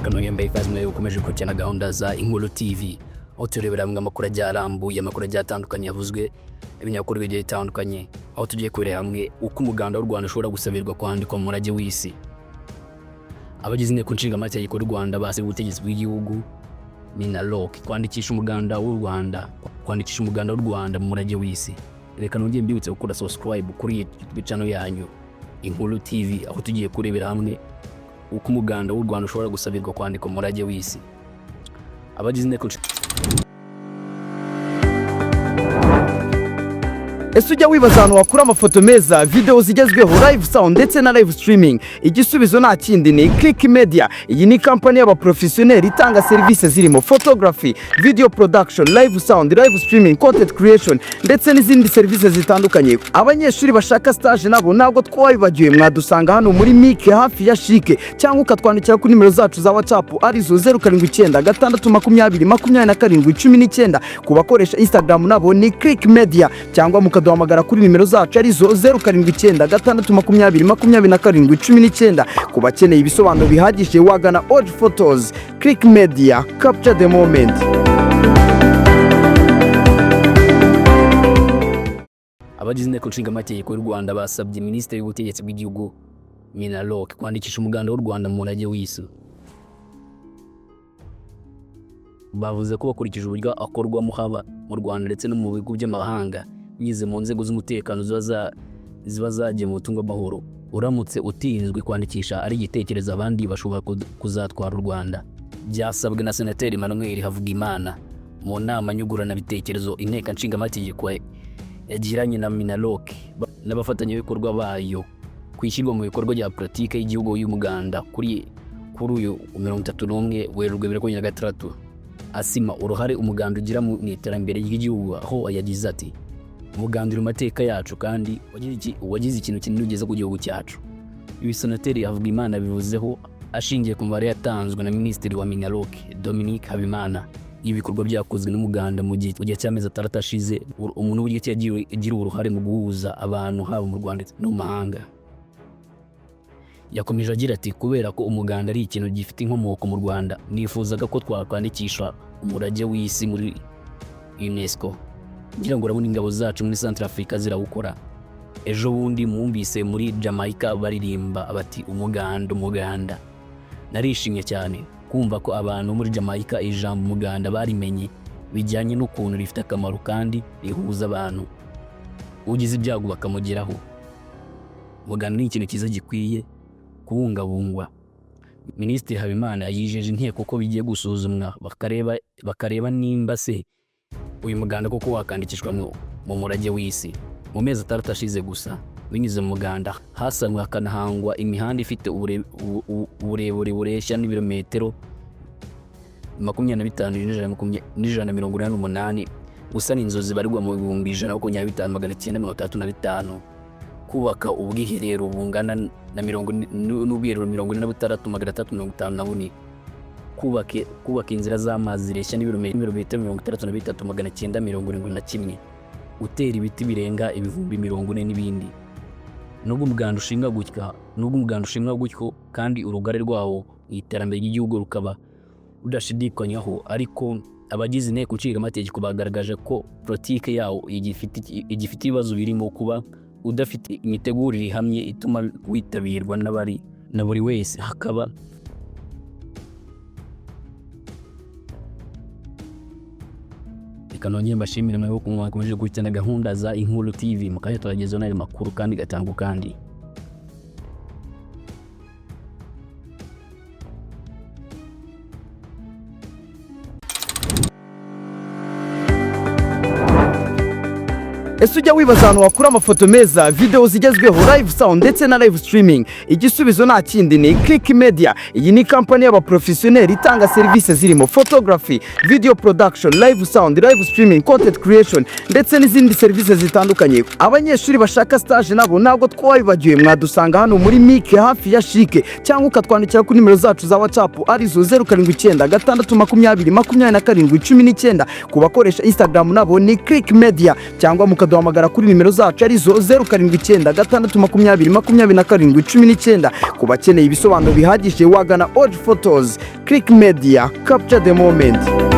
Kanongeye ikaze mwe ukomeje gukurikirana gahunda za Inkuru TV, aho turebera hamwe amakuru agiye arambuye, amakuru agiye atandukanye yavuzwe ibinyamakuru bigiye bitandukanye, aho tugiye kurebera hamwe uko umuganda w'u Rwanda ushobora gusabirwa kwandikwa mu murage w'isi. Abagize inteko nshingamategeko y'u Rwanda basabye ubutegetsi bw'igihugu MINALOC kwandikisha umuganda w'u Rwanda, kwandikisha umuganda w'u Rwanda mu murage w'isi. Reka nongere mbibutse gukora subscribe kuri YouTube channel yanyu Inkuru TV, aho tugiye kurebera hamwe uko umuganda w'u Rwanda ushobora gusabirwa kwandikwa mu murage w'isi. Abagize inteko Ese ujya wibaza ahantu wakura amafoto meza, videwo zigezweho, live sound ndetse na live streaming? Igisubizo nta kindi, ni Click Media. Iyi ni kampani y'abaprofesiyoneri itanga serivisi zirimo photography, video production, live sound, live streaming, content creation ndetse n'izindi serivisi zitandukanye. Abanyeshuri bashaka stage nabo ntabwo twabibagiwe, mwadusanga hano muri Mike hafi ya Chic, cyangwa ukatwandikira kuri nimero zacu za WhatsApp, arizo 0796 20 27 19. Ku bakoresha Instagram nabo ni Click Media, cyangwa mukaduhamagara kuri nimero zacu, arizo 0796 20 27 19. Ku bakeneye ibisobanuro bihagije wagana Old Photos. Click Media, capture the moment. Abagize inteko nshingamategeko y'u Rwanda basabye Minisitiri w'Ubutegetsi bw'Igihugu MINALOC kwandikisha umuganda w'u Rwanda mu murage w'isi. Bavuze ko bakurikije uburyo akorwamo haba mu Rwanda ndetse no mu bihugu by'amahanga, binyuze mu nzego z'umutekano ziba zagiye mu butumwa bw'amahoro, uramutse utinzwe kwandikisha ari igitekerezo abandi bashobora kuzatwara u Rwanda. Byasabwe na Senateri Emmanuel Havugimana mu nama nyunguranabitekerezo inteko nshingamategeko yagiranye na MINALOC n'abafatanyabikorwa bayo ku ishyirwa mu bikorwa rya politiki y'igihugu y'umuganda kuri uyu 31 Werurwe 2026. Asima uruhare umuganda ugira mu iterambere ry'igihugu, aho yagize ati: "Umuganda uri mu mateka yacu kandi wagize ikintu kinini ugeza ku gihugu cyacu." Ibi Senateri Havugimana bivuzeho ashingiye ku mibare yatanzwe na Minisitiri wa MINALOC Dominique Habimana y'ibikorwa byakozwe n'umuganda mu gihe cy'amezi 6 ashize, umuntu uburyo ki yagiye agira uruhare mu guhuza abantu haba mu Rwanda no mu mahanga. Yakomeje agira ati: "Kubera ko umuganda ari ikintu gifite inkomoko mu Rwanda, nifuzaga ko twakwandikisha umurage w'isi muri UNESCO. Ngira ngo urabona ingabo zacu muri Central Africa zirawukora, ejo bundi mwumvise muri Jamaica baririmba bati 'umuganda, umuganda.' Narishimye cyane kumva ko abantu muri Jamaica ijambo umuganda barimenye, bijyanye n'ukuntu rifite akamaro kandi rihuza abantu, ugize ibyago bakamugeraho. Umuganda ni ikintu cyiza gikwiye kubungabungwa." Minisitiri Habimana yijeje inteko ko bigiye gusuzumwa, bakareba nimba se uyu muganda koko wakandikishwa mu murage w'isi. Mu mezi 6 ashize gusa, binyuze mu muganda hasanwe hakanahangwa imihanda ifite uburebure bureshya n'ibirometero 25 n'188, gusana inzu zibarirwa mu 125,965, kubaka ubwiherero bungana na mirongo n'ubwiherero 46,354, kubaka inzira z'amazi zireshya n'ibirometero 63,971, gutera ibiti birenga 40,000 n'ibindi. Nubwo umuganda ushimwa gutyo kandi urugari rwawo mu iterambere ry'igihugu rukaba rudashidikanywaho, ariko abagize inteko nshingamategeko bagaragaje ko politike yawo igifite ibibazo birimo kuba udafite imitegurire ihamye ituma witabirwa n'abari na buri wese, hakaba Reka nongere mbashimire mwebwe ko mwakomeje gukurikirana gahunda za Inkuru TV. Mu kanya turagezaho n'ayo makuru kandi gatangwa kandi Ese ujya wibaza ahantu wakura amafoto meza, videwo zigezweho, live sound ndetse na live streaming? Igisubizo nta kindi, ni Click Media. Iyi ni kampani y'abaprofesiyoneri itanga serivisi zirimo photography, video production, live sound, live streaming, content creation ndetse n'izindi serivisi zitandukanye. Abanyeshuri bashaka stage nabo ntabwo twabibagiwe, mwadusanga hano muri Mike hafi ya Chic, cyangwa ukatwandikira kuri nimero zacu za WhatsApp, arizo 0796 20 27 19. Ku bakoresha Instagram nabo ni Click Media, cyangwa mukaduhamagara waduhamagara kuri nimero zacu arizo 0796 20 27 19. Ku bakeneye ibisobanuro bihagije wagana Oji Photos. Click Media, capture the moment.